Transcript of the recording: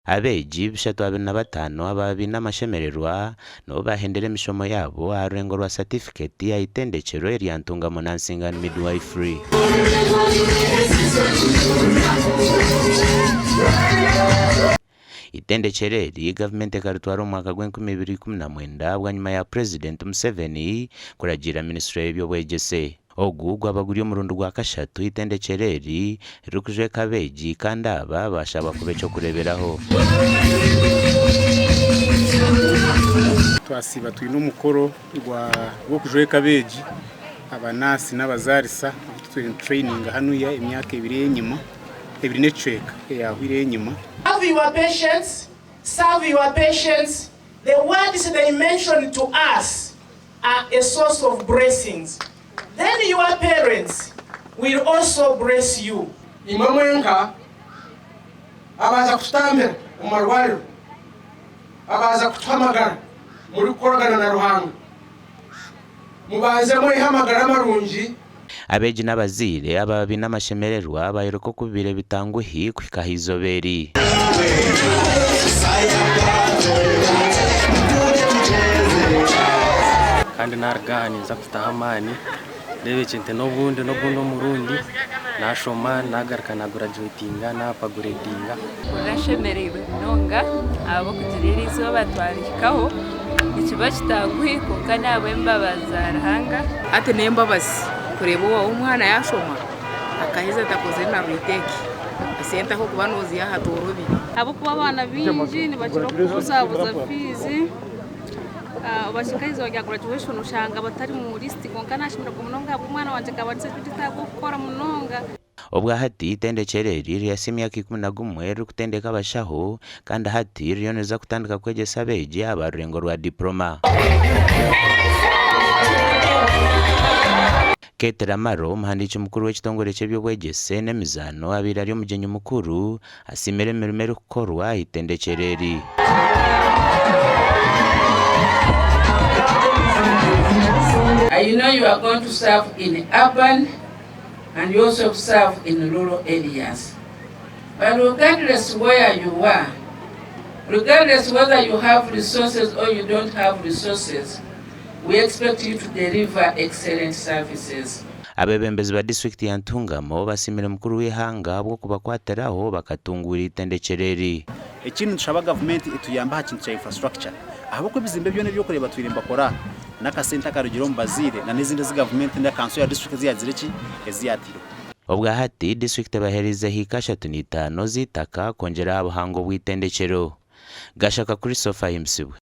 Abeegi 325 ababa baine amashemererwa nibo bahendera emishomo yaabo aha rurengo rwa satifiketi aha itendekyero erya Ntungamo Nursing and Midwifery. Itendekyero eri gavumenti ekaritwara omu mwaka gw'enkumi ibiri ikumi na mwenda bwanyima ya Purezidenti Museveni kuragiira minisiture y'eby'obwegyese. Ogu gwaba guri omurundi gwa kashatu eitendekyero eri ririkujweka abeegi kandi aba baashabwa kuba eky'okureeberaho. Twasiiba twine omukoro gw'okujweka abeegi, abanaasi n'abazaarisa abu tutwire nitutureyininga hanuya emyaka ebiri ey'enyima, ebiri n'ekicweka eyaahwire ey'enyima. Love your patients, serve your patients, the words they mention to us are a source of blessings, then your parents will also bless you. Imwe mwenka abaaza kututambira omu marwariro, abaaza kutuha amagara murikukoragana na Ruhanga, mubanze mweihe amagara marungi. Abeegi n'abazaire ababa baine amashemererwa bayoreka oku bibaire bitanguhi kuhika aha izooba eri. Kandi naruga aha ninza kutaho amaani ndeebe nti n'obundi n'ogundi omurundi nashoma nagaruka nagurajuwetinga napaguredinga. Mpurira nshemereirwe munonga ahabw'okugira eri izooba twarihikaho. Nikiba kitanguhi kwonka n'ahabw'embabazi za Ruhanga. Hati n'embabazi kureeba owaawe omwana yaashoma akaheza atakozire na retake esente ahabw'okuba nooziha aha toorobi. Ahabw'okuba abaana baingi nibakira okubuzabuza fiizi, obashika aha izooba rya graduation oshanga batari mu lisiti kwonka nashemererwa munonga ahabw'omwana wangye akaba ari ahabw'okukora munonga. Obwa hati eitendekyero eri rihitsya emyaka 11 ririkutendeka abashaho kandi hati ririyo niriza kutandika kwegyesa abeegi aba rurengo rwa diploma. Kate Ramaro, omuhandiiki mukuru w'ekitongore ky'eby'obwegyese n'emizaano abaire ari omugyenyi mukuru asiimire emirimo erikukorwa aha itendekyero eri. I know you are going to serve in urban and you also serve in rural areas. But regardless where you are, regardless whether you have resources or you don't have resources, we expect you to deliver excellent services. Abeebembezi ba disiturikiti ya Ntungamo basiimire mukuru w'eihanga ahabw'okubakwatiraho bakatunguura eitendekyero eri. Ekindi nitushaba gavumenti etuyambe aha kintu kya infrastructure ahabw'okuba ebizimbe byona ebi orikureeba batwire nibakora n'akasente akarugire omu bazaire na n'ezindi ezi gavumenti na kanso ya disiturikiti ezi yaagizire ki ezi yaataireho. Obwa hati disiturikiti ebaheereize hiika 35 z'eitaka kwongyera aha buhango bw'eitendekyero. Gashaka Christopher Ahimbisibwe.